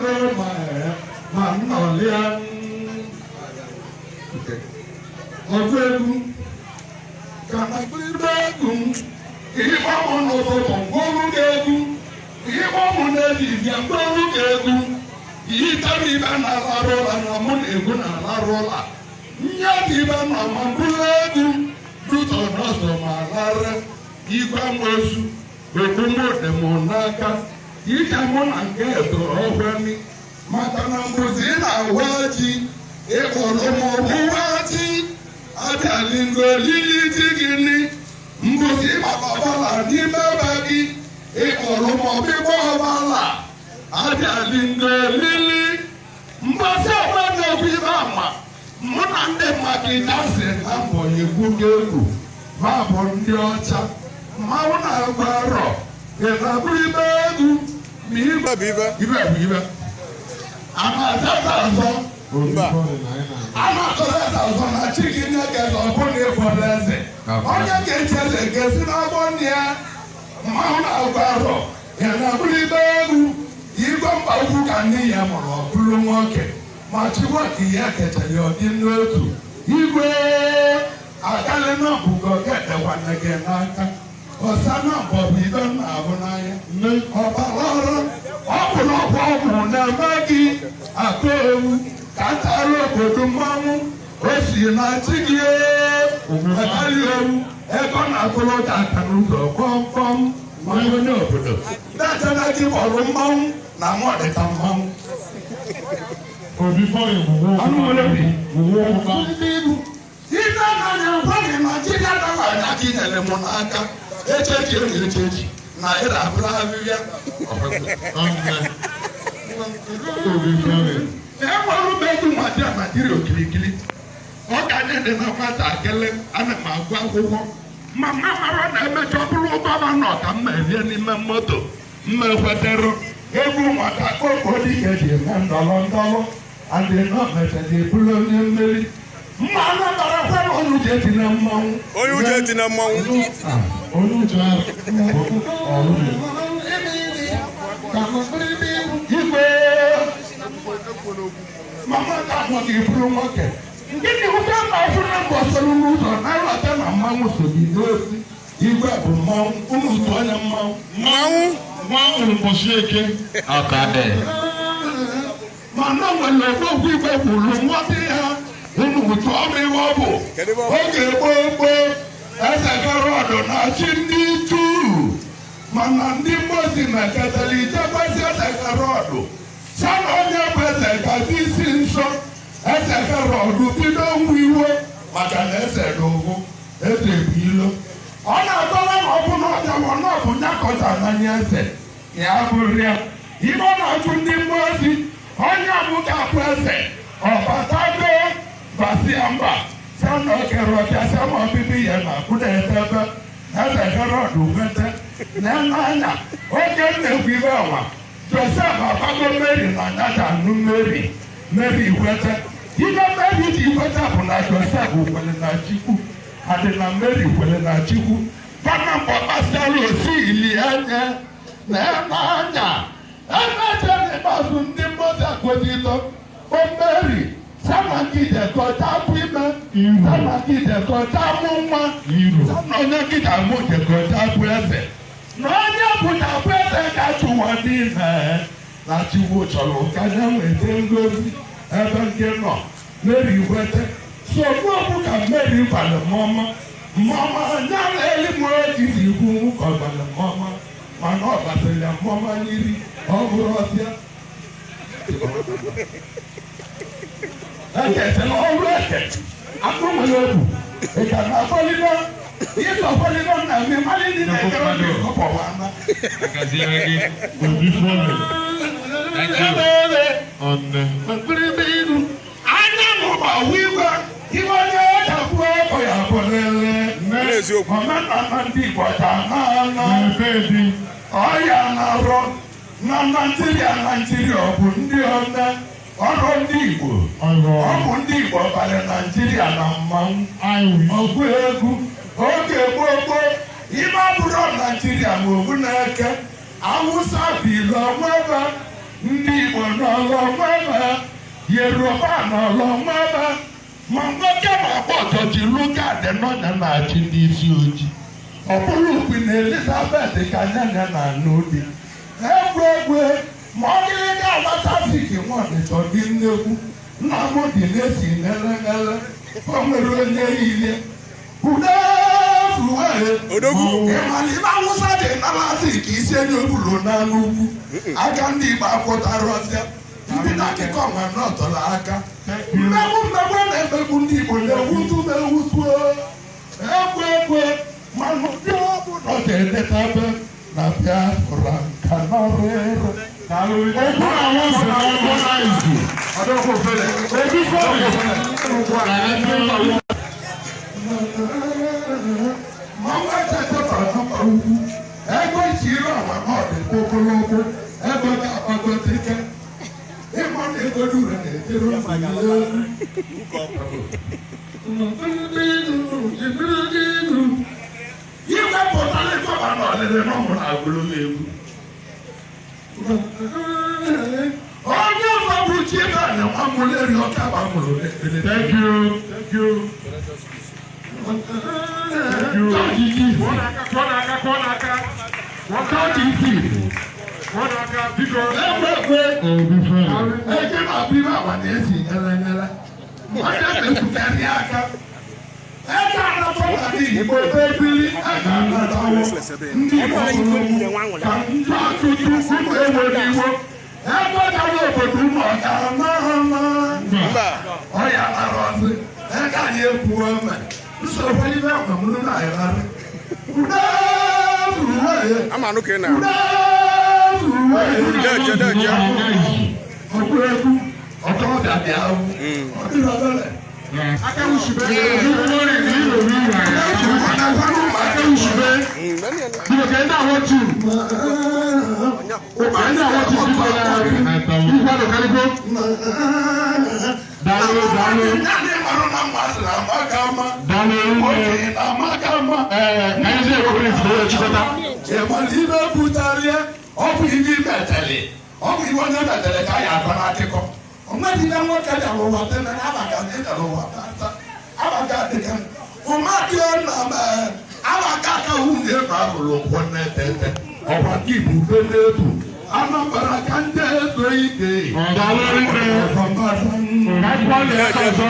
Ma ma nnọlịa ọgụ egwu ka na mgbịrịgba egwu m, ịgba m n'ụtụtụ, ngwọrụ gị egwu, ịgba m n'ehihie, ngwọrụ gị egwu, ihitara ibe na-alarụ ụla na mụ na egwu na-alarụ ụla nye dị ibe na ma bụrụ egwu duto n'ọsọ ma lara igwe amosu. Okwu m dị m n'aka ije mụ na nke etoro ọhụrụ, maka na mbụzi ị na-awa ji, ịkpọrọ m ọgbụwa ji abịali ngolili ji gịnị, mbụzi ịgbara ọbala n'ime ebe gị, ịkpọrọ m ọgbịgba ọbala abịali ngolili mbọsị ọgba na-ekwu ibe ama mụ na ndị mmadụ ịdasị na mbọ egwu egwu ma bụ ndị ọcha mmanwụ na-agba arọ ị na-abụ ibe egwu ma igwe bụ ibe. Ibe bụ ibe a na-azata azọ. Mba. A na-akọrọ eze azọ na chi gị nye gị eze, ọ bụ na ịbụrụ eze, onye ga-echi eze ga-esi n'agbọ nne ya. Mmanwụ na-agba arọ ị na-abụrụ ibe egwu igwe mba ukwu ka nne ya mụrụ, ọ bụrụ nwoke ma chigwoke ya kechara ya ọdị n'otu igwe agalị na bụgo gedekwana gị n'aka ọsa na bụ ibe m na-abụ n'anya ọbara ọrụ ọ bụ na ọgwụ ọgwụ na-eme gị akụ ewu ka ntara obodo mmanwụ o si na chi gị akarị ewu ego na-atụrụ gị aka n'ụzọ kpọmkpọm. Ma onye obodo na-achana gị kpọrọ mmanwụ na mụ ọdịka mmanwụ. Obi fọrọ ìwúwo. Anụ nwere obi. Ìwúwo pupa. Ife n'anya gwa gị na Nigeria dollar anya ka inyere m n'aka echeji eri echeji na ịra abụrụ ahịhịa. Ọnne. Obi fọrọ. Enwere m ego nwa bịa Naijiria okirikiri, ọ ga anyị dị na nwatakịrị, ana m agụ akwụkwọ ma mma mara na emecha ọ bụrụ governor ka m erie n'ime moto mma ekwetere egwu nwata koko dike ji eme ndọrọ ndọrọ adị nọ mechara eburu onye mmeri mma anabara kwere ọnụ ji etinye mmanwụ. Onye uche eti na mmanwụ. Onye uche ọrụ. Igwe mama ka ahụ gị bụrụ nwoke nkịtị ụka ma ọfụ na mbọ soro n'ụzọ na-alọta na mmanwụ so gị n'osi. Igwe bụ mmanwụ, unu tụ anya mmanwụ. Mmanwụ. Mmanwụ ụbọchị Eke. Ọkadị. Mana o nwere okwu igwe kwuru nghọta ya, unu tụọ m ihe ọ bụ. Kedu ebe ọ bụ? Oge gboo gboo, eze Herọd na-achị ndị Juu, mana ndị mmozi meketara ichekwasị eze Herọd sa na onye bụ eze gaji isi nsọ. Eze Herọd bido nwa iwe maka na eze dị ụgwụ, eze bụ ilo ọ na-akọwa na ọ bụ na ọbịawa na ọ bụ nyakọta n'anya eze ya bụrụ ya ibe ọ na-ajụ ndị mmụọ ozi, onye bụ ga-abụ eze ọbatago basia mba sana okere ọbịa sama ọbịbị ya na akwụda edebe eze Herọd nweta n'anya oge nnekwu ibe ọnwa Josef agbago Mary na anyaja nụ Mary. Mary kweta ibe Mary ji kweta bụ na Josef kwere na Chukwu adị na Mary kwere na Chukwu bana mgbe ọ kpasịara osi ili anya na anya emecha n'ikpeazụ ndị mmadụ akwetịtọ o Mary sama gide kọta bụ ime sama gide kọta mụ nwa Iru. sama onye gide amụ jekọta bụ eze na onye bụ na bụ eze ka chụwa n'ime na Chukwu chọrọ ka ya nweta ngozi ebe nke nọ Mary kwete so okwu ka Mary gwara mmọma mmọma anya na-eli m ejiri ikwu ka ọ gwara mmọma, mana ọ gbasịrị ya mmọma n'iri ọ bụrụ ọbịa eketela ọrụ eke akụ nwere obu ị ka na-akwalite ịsọ akwalite nna m mmalị ndị na-ekere ndị kọpọwa ana. Akaziere gị. Obi fọrọ. Thank you. Ọnne. Anyanwụ bụ igwe ibe onye ga-abụ ọkụ ya bụ lele. N'eziokwu. Omenala ndị Igbo ga na-ana. N'ebe dị. Ọya na-arụ na Naijiria, Naijiria ọ bụ ndị one ọrụ ndị Igbo. Ọrụ. Ọ bụ ndị Igbo bara Naijiria na mmanwụ. Aiwi. Ọgụ egwu oge gboo gboo ime abụrụ Naijiria ma obu na-eke Awụsa bụ ilu onwebe Ndị Igbo n'ọlọ nwebe, Yoruba n'ọlọ nwebe, ma nwoke ma agba ọchọchị Lugard n'ọnya na-achị ndị isi ojii. Ọ bụrụ ukwu na Elizabeth ka nyanya na anụ di. Egwu egwu ma ọ dịrị ga agbata Zik nwa Ọnịcha dị nnekwu nna m dị na-esi ngelengele o nwere onye niile udefuwe. Odogwu. Ịmara ibe Awụsa dị nara Zik isi enye ogburu n'anụ ugwu aka ndị Igbo akwụtara ọzịa ndị na akụkọ nwa nọtọrọ aka mmegbu mmegbu a na-emegbu ndị Igbo na-ewutu na-ewutu egwu egwu mana ụdị ọbụla ọ ga-edetabe na Biafra nka nọrịrị. Okwu na nwanze na ọgbọ na izu. Obi fọrọ. Mmanwụ echecheta ugwu ego ichiri ọma na ọ dị ogologo ego ga-agbagote ike ịma na ego dure na-ejere ozi iwepụtara gọvanọ ọdịdị n'ọmụrụ agụrụ egwu onye ọzọ bụ Chibani Nwamuleri Ọka gbamụrụ n'ekpere. Thank you. Thank you. Thank you. Kụọ n'aka, kụọ n'aka, kụọ n'aka. Kọọtụ isi. Kụọ n'aka, biko. Egbe egbe. Obi fọrọ. Eke na-abụ ibe agwa na-esi nyere nyere. Onye na-ekwukarị aka. Eke anatọ na ndị Igbo ebili aka anatawo ndị Igbo hụrụ ka ndị ọtụtụ ụmụ enwere iwo. Ebe dara obodo ụmụ ọga na Mba. ọya nara ọzọ. Eke anyị ekwuo eme. Nsogbu ibe agwa mụrụ na ayọrị. Ude zuru wee. Ama anụ ka ị na-arụ. Ude zuru wee. Deje, deje. Ọkụ egwu ọtọbịa dị ahụ ọdịrị obere. Aka wushube. Obi fọrọ na iro iro. Aka wushube. Biko ka ndị ahụ otu. Ka ndị ahụ otu biko na ikwu adọkarịgo. Daalụ, daalụ. Ndị marụ na mmasị na amaga ama. Daalụ. Okenye na amaga ama. Ee, ka anyị zie ekwentị ka o chịkọta. Ịmara ibe butere ya, ọ bụ ibe imetele ọ bụ ibe onye metele ka a ya akọ n'akụkọ. O nweghị ihe nwoke bịara ụwa teme na abaga dị bịara ụwa tata abaga dịka ụmadị na abaga aka nwunye ebe ahụrụ nkwọ nnetete ọkwa ndị Igbo ube n'ebu Anambra ka ndị ezo ike. Daalụ rinne. Ọzọ mmadụ. Ka anyị kpọọ ndị aka ọzọ.